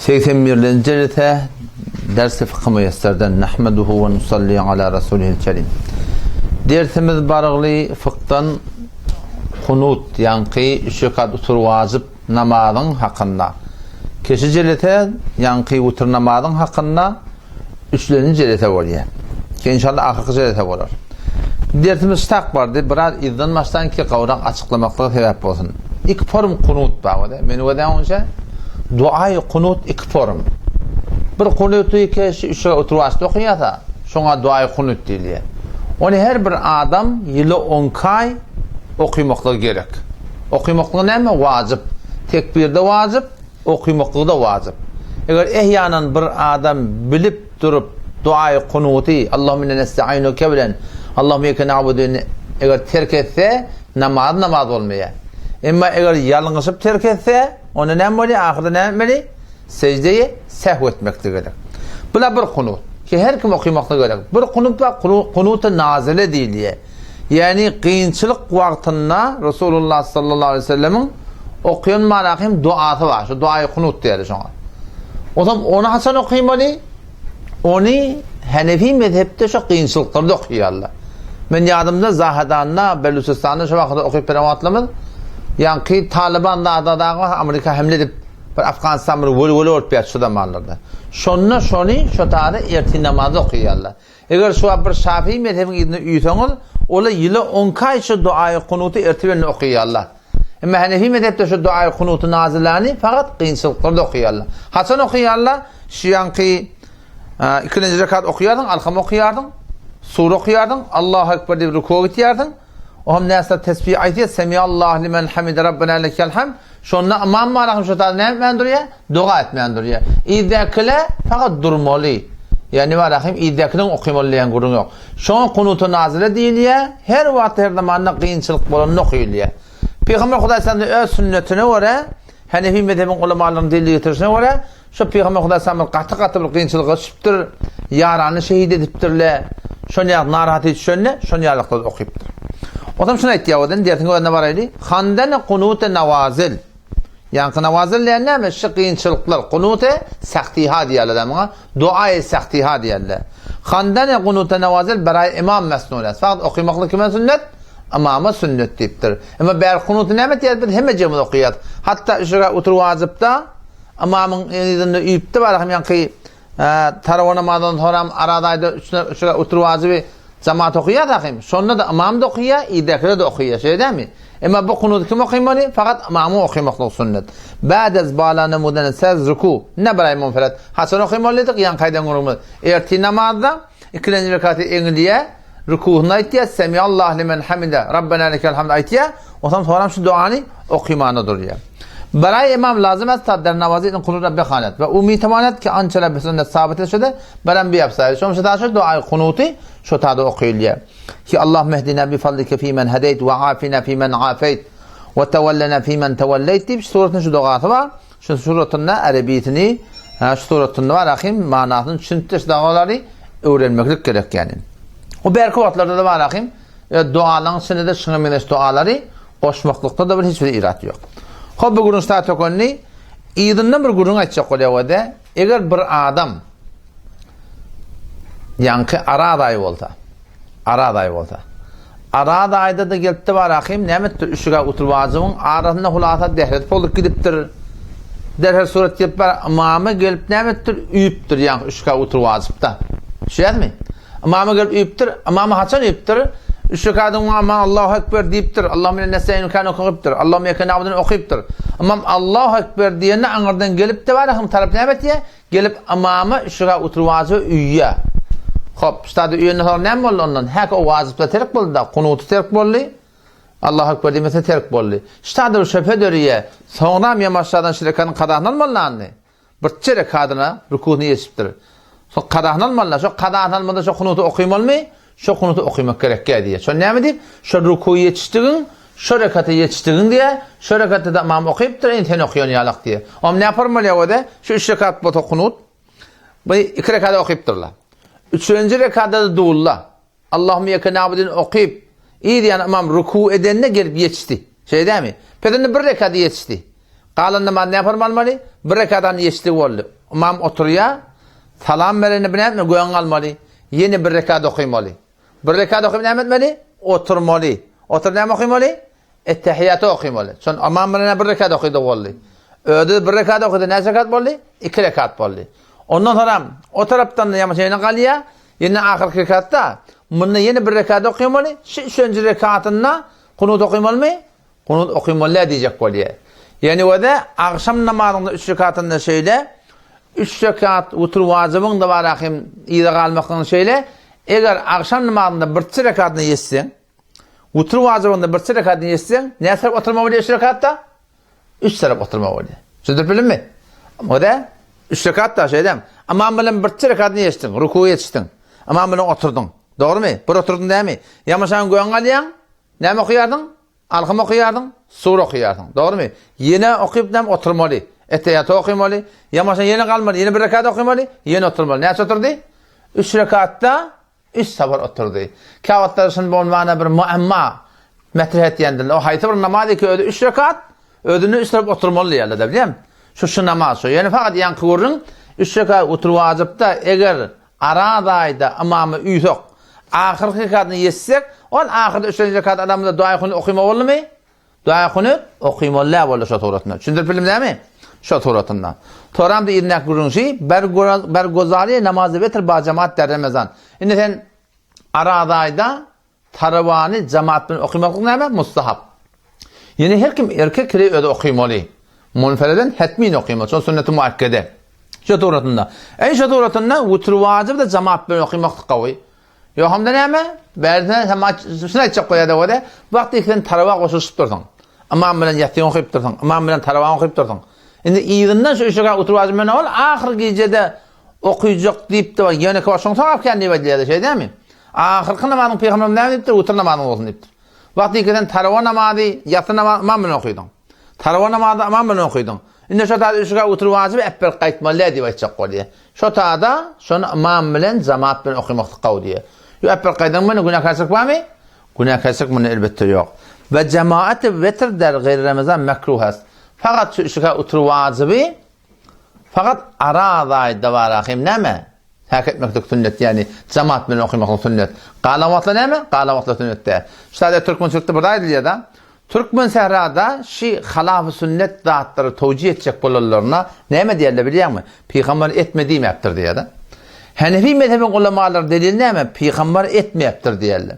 81-nji jelese Dersi Fykhy Müýesserden Nahmeduhu we nusalli ala Rasulihil Kerim. Dersimiz barygly fykdan kunut, ýaňky üç rekat utur wajyp namazyň hakynda. Keşi jelese, ýaňky witr namazyň hakynda Üçlenji jelese bolýar. Ki inşallah ahyrky jelese bolar. Dersimiz ştak bardy, biraz yzdan başlan ki gowrak açyklamaklyga sebäp bolsun. Ik form kunut bar bolýar. Meni gözäň onça duaý kunut ik form. Bir kunuty keşi üçe oturyp açdy okaýarsa, şoňa duaý kunut diýilýär. Ony her bir adam ýyly onki aý okymaklygy gerek. Okymaklygy näme? Wajyp. Tekbirde wajyp, Okymaklygy-da wajyp. Eger ehýanan bir adam bilip durup duaýy kunuty, Allahümme inna nestainuke bilen Allahümme iyyake na'buduny eger terk etse, namazy namaz bolmaýar. Emma eger ýalňyşyp terk etse, onda näme bolýar? Ahyrda näme etmeli? Sejdeýi sehw etmeklik gerek. Bula bir kunut. Ki her kim okymaklygy gerek. Bir kunut bar, kunuty nazile diýilýär. Ýagny kynçylyk wagtynda Resulullah sallallahu aleýhi we sellemiň okaýan manaky hem duasy bar. Şu duaýy kunut diýýärler şoňa. Onsoň ony haçan okymaly? Ony Hanefi mezhepde şu kynçylyklarda okaýarlar. Men ýadymda Zahedanda, Belüçistanda şu wagtda okyp beren wagtlarymyz ýaňky Talyban zada dagy Amerika hemle edip bir Afganistan bir weli-weli bolup ýatyr şu zamanlarda. Şonda şony şo taýda ertir namazda okaýarlar. Eger şu wagt bir Şafii mezhebiň yzyna üýseňiz, olar ýyla onki aý şu duaýy kunuty ertir bilen okaýarlar. Emma Hanefi mezhepde şu duaýy kunuty nazilany fakat kynçylyklarda okaýarlar. Haçan okaýarlar? Şu ýaňky ikilenji rekat okaýarsyň, alham okaýarsyň, sure okaýarsyň, Allahu ekber diýip rukuwa gitýärsiň. Ohm näsler tesbih aýtýar, Semiallahu limen hamide Rabbena lekel hamd. Şonda ymam Malyk hem şo taýda näme etmän durýar? Doga etmän durýar. Yzdakylar fakat durmaly. Ýa ne bar ahim yzdakiniň okymaly diýen gürrüň ýok. Şoňa kunuty nazile diýilýär. Her wagt her zamanda kynçylyk bolanda okylýar. Pygamber Hudaý sallam öz sünnetine görä, Hanefi mezhebiň ulamalarynyň delil getirişine görä, Şo pygamber Hudaý saňa bir gaty-gaty bir kynçylyga düşüpdir, ýarany şehit edipdirle, şon ýaly narahaty düşende şon ýalyklar okypdyr. Otam şuny aýtýar odan dersiň özüne baraýly. Handana kunute nawazil. Ýaňky nawazil diýen näme? Şu kynçylyklar, kunute sahtiha diýerler muňa. Duaý sahtiha diýerler. Handana kunute nawazil baraý imam mesnun. Fakat okymaklyk kime sünnet? Imama sünnet diýipdir. Emma bär kunuty näme diýer? Biz hemme jemgyýet okaýar. Hatda şuga otur wajypda Ymamyň yzynda üýüpdi bar hem ýaňky tarawa namazyndan soňram arada aýda üç rekat witr wajyby jamaat okaýar ahim. Şonda-da ymam-da okaýar, yzdakiler-de okaýar. Şeýle dälmi? Emma bu kunuty kim okamaly? Fakat ymamyň okamaklygy sünnet. Ba'dez bala namudana sez ruku. Ne bir aý munferat. Haçan okamaly diýdik? Ýaňky aýdan gürrüňimiz. Ertir namazda Ikilenji rekaty eňilýär, rukusyny aýtýar, Semiallahu limen hamide, Rabbena lekel hamd aýtýar, onsoň soňram şu dogany okymana durýar. Baraý imam lazym est ta der namazy in kunut rabbi hanet we umi tamanet ki ança rabbi sünnet sabit şede berem bi yapsa. Şoň şu taşy duaý kunuty şu tada okylýar. Ki Allah mehdina bi fadlike fi men hedeyt we afina fi men afeyt we tewellena fi men tewelleyt diýip suratyň şu dogasy bar. Şu suratynda arebisini, şu suratynda bar ahim manasyny düşünip şu dogalary öwrenmeklik gerek ýani. O belki wagtlarda da bar ahim dogalaryň içinde de şuňa meňzeş dogalary goşmaklykda da bir hiç bir irat ýok. Hop bu gürrüň şta tökenli yzyndan bir gürrüň aýtjak bolýar wede eger bir adam ýaňky araz aý bolsa Araz aýy bolsa. Araz aýda-da gelipdi bar ahym, näme etdi, üşüge uturbajygyň arasynda hulasa dehret bolup gidipdir. Derhal surat gelip bar, ymama gelip näme etdir, üýüpdir, ýaňky üşüge uturbajykda. Düşýärmi? Ymama gelip üýüpdir, ymama haçan üýüpdir? Üç rekadyň ymama Allahu Ekber diýipdir, Allahümme inna nestainuka okypdyr, Allahümme iyyake na'budu okypdyr. Ymam Allahu Ekber diýende aňyrdan gelipdi bar ahym tarap näme etýär? Gelip ymama şura oturwaja üýýä. Hop, ştada üýenden soň näme boldy ondan? Häki o wajyplar terk boldy-da, kunuty terk boldy. Allahu ekber diýmese terk boldy. Ştada bir şöbhe dörýä. Soňram ýamaşjadan şu rekadyň kazasyny almaly andy. Birçe rekadyna rukusyny ýetişipdir. Şo kazasyny almaly, şo kazasyny almasa şo kunuty okymalymy? Şo kunuty okymak gerekýä diýýär. Şo näme diýip? Şo rukuwa ýetişdigiň, şo rekata ýetişdigiň diýýär. Şo rekatda-da ymam okypdyr, indi sen okaýan ýalak diýýär. Oňam näme formalýar özi? Şu üç rekat bolsa kunut. Bu iki rekada okypdyrlar. Üçünji rekatda-da dulla. Allahümme iyyake na'budu okyp, yz ýany ymam ruku edende gelip ýetişdi. Şeýle dälmi? Pes indi bir rekada ýetişdi. Galan namaz näme formalmaly? Bir rekatdan ýetişdigi boldy. Ymam oturýar, salam berende bir näme göň almaly? Ýene bir rekat okymaly. Bir rekat okyp näme etmeli? Oturmaly. Oturyp näme okymaly? Ettehiýaty okymaly. Şon ymam bilen bir rekat okydy boldy. Özi bir rekat okydy, näçe rekat boldy? Iki rekat boldy. Ondan soňra o tarapdan da ýa ýene galýar, ýene ahyrky rekatda munda ýene bir rekat okymaly. Şu üçünji rekatynda kunut okymalymy? Kunut okymaly diýjek bolýar. Ýani wada agşam namazynda üç rekatynda şeýle, üç rekat wutr wajybyň da bar ahim yza galmaklygyny şeýle, eger agşam namazynda birçe rekatyna ýetseň, wutr wajybynda birçe rekatyna ýetseň, näçe tarap oturmaly bolýar üç rekatda? Üç tarap oturmaly bolýar. Düşündirip bildimmi? Wada üç rekatda şeýdem. Ymam bilen birçe rekatyna ýetdiň, rukuwa ýetişdiň. Ymam bilen oturdyň. Dogrumy? Bir oturdyň dämi? Ýamaşaň göň alýaň, näme okaýardyň? Alham okaýardyň, sure okaýarsyň. Dogrumy? Ýene okyp näme oturmaly? Ettehiýaty okymaly. Ýa bolmasa ýene galmaly, ýene bir rekat okymaly, ýene oturmaly. Näçe oturdy? Üç rekatda üç sapar oturdy. Käwagtlar şuny bolmana bir muamma metreh etýändirler. O haýsy bir namaz eke özi üç rekat, özünde üç tarap oturmaly diýýärler-de, bilýäňmi? Şu şu namaz şu. Ýöne fakat ýaňky gürrüň üç rekat otur wajypda, eger Araz aýda ymama uýsak, ahyrky rekatyna ýetsek, ol ahyrda üçünji rekat alamyzda duaýy kunut okyma boldumy? Duaýy kunut okymaly däl boldy şo suratynda. Düşündirip bildim dämi? Şo suratynda. Soramda yzyndaky gürrüň şi, Bergozari namazy witr ba jemaat der Remezan. Indi sen Araz aýda Tarawany jemaat bilen okymaklyk näme? Mustahap. Ýene her kim erkek kireý özi okymaly. Munfereden hetmin okymaly. Şol sünneti muakkede. Şu suratynda. Eý şu suratynda witr wajyp da jemaat bilen okymaklyk gawy. Ýok hem-de näme? Bärsine sen şuny aýtjak bolýar-da bolýar. Wagty sen tarawa goşulyşyp dursuň. Ymam bilen ýasyň okyp dursuň. Ymam bilen tarawa okyp dursuň. Indi yzyndan şu üç rekat witr wajyp bilen ol ahyr gijede okyjak diýipdi. Ýöne ki şoň sogap kän diýip aýdylýar-da, şeý dälmi? Ahyrky namazyň pygamberimiz näme diýipdir? Witr namazyň bolsun diýipdir. Wagty ki sen tarawa namazy, ýassy namazy ymam bilen okydyň. Tarawa namazy ymam bilen okydyň. Indi şo tada üç rekat witr wajyp äpberip gaýtmaly däl diýip aýtjak bolýar. Şo tada şony ymam bilen jemaat bilen okymaklyk gowy diýýär. Ýok äpberip gaýdaň bilen günäkärçilik barmy? Günäkärçilik munda elbetde ýok. We jemaati witr der gayri Ramazan mekruh est. Fakat şu üç rekat witr wajyby Fakat Araz aýda bar ahim näme? Häk etmeklik sünnet, ýagny jemaat bilen okymaklyk sünnet. Galan wagtlar näme? Galan wagtlar sünnet däl. Şu taýda türkmençilikde bir zat aýdylýar-da. Türkmen sährada şi halafy sünnet zatlary towjih etjek bolanlaryna näme diýerler bilýäňmi? Pygamber etme diýmäpdir diýýär-de. Henefi mezhebiň ulamalary delili näme? Pygamber etmäpdir diýerler.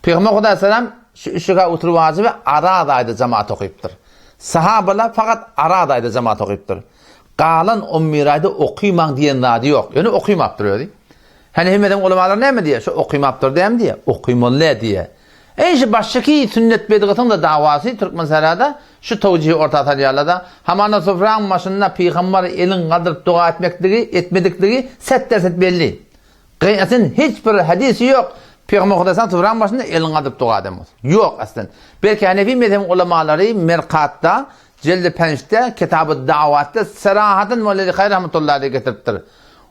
Pygamber Hudaý salam şu üç rekat witr wajyby Araz aýda jemaat okypdyr. Sahabalar fakat Araz aýda jemaat okypdyr. Galan on bir aýda okymaň diýen zady ýok. Ýöne okymapdyr özi. Hany hemmeden ulamalar näme diýýär? Şu okymapdyr dämi diýýär. Okymaly däl diýýär. Eý şu başyky sünnet bedgatyň da dawasy türkmen sarada şu towjihi orta salýarlar-da. Hamana sufraň başynda pygambar elin galdyryp doga etmekligi, etmedikligi set-derset belli. Gyýasyn hiç bir hadysy ýok. Pygamber Hudaýsan sufraň başynda elini galdyryp doga eden bolsa. Ýok aslan. Belki Hanefi mezhebiň ulamalary Merkatda, Jeldi Pençde, Kitabu Dawatda serahatyn Molla Haý rahmetullahi aleyh getiripdir.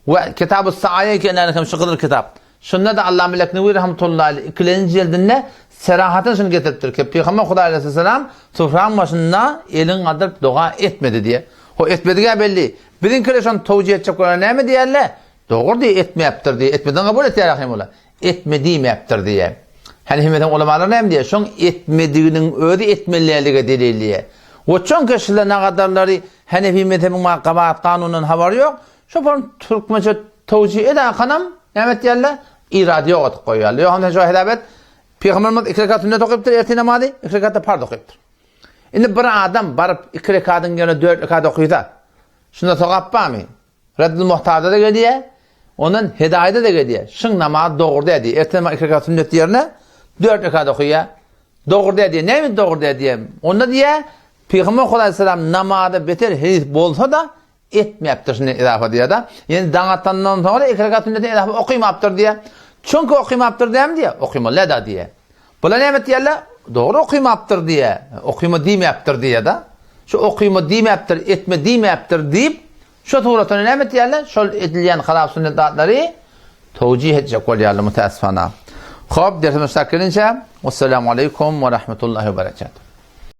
We Kitabu Saaýa ki hem şu gyzyl kitap. Şunda da Allame Leknewi rahmetullahi aleyh ikilenji jildinde serahatyn şuny getiripdir ki Pygamber Hudaý aleyhisselam sufraň başynda elini galdyryp doga etmedi diýe. Ho etmedikä belli. Biziňkiler şony towjih etjek bolan näme diýerler? Dogry diý etmäpdir diý etmeden kabul etýär rahimullah. Etme diýmäpdir diýýär. Hany hemeden ulamalar näme diýýär? Şoň etmediginiň özi etmelilige delil diýýär. We çonki şile nagadarlary Hanefi mezhebiň ma gabahat kanundan habary ýok. Şo form türkmençe towjih edakanam näme etýärler? Irady ýok edip goýýarlar. Ýok sen şo hesap et. Pygamberimiz iki rekat sünnet okypdyr ertir namazy, iki rekat da parz okypdyr. Indi bir adam baryp iki rekadyň ýerine dört rekat okysa, şunda sogap barmy? Reddül Muhtarda-da gelýär, ondan Hedaýda-da gelýär. Şyň namazy dogry däl diýýär. Ertir namaz iki rekat sünnet ýerine dört rekat okaýar. Dogry däl diýýär. Näme dogry däl diýýär? Onda diýýär, Pygamber Hudaýsalam namaza beter heris bolsa-da etmäpdir şuny izafa diýýär-de. Ýani daň atandan soňra iki rekat sünneti izafa okymapdyr diýýär. Çünki okymapdyr dämi diýýär? Okymaly da diýýär. Bular näme diýýärler? Dogry okymapdyr diýýär. Okyma diýmäpdir diýýär-de. Şu okyma diýmäpdir, etme diýmäpdir diýip, Şu suratyny näme etýärler? Şol edilýän halap sünnet zatlary towjih etjek bolýarlar mütäessifana. Hop, dersimiz şak gelinçä, Wassalamu aleýkum we rahmetullahi we berekatuh.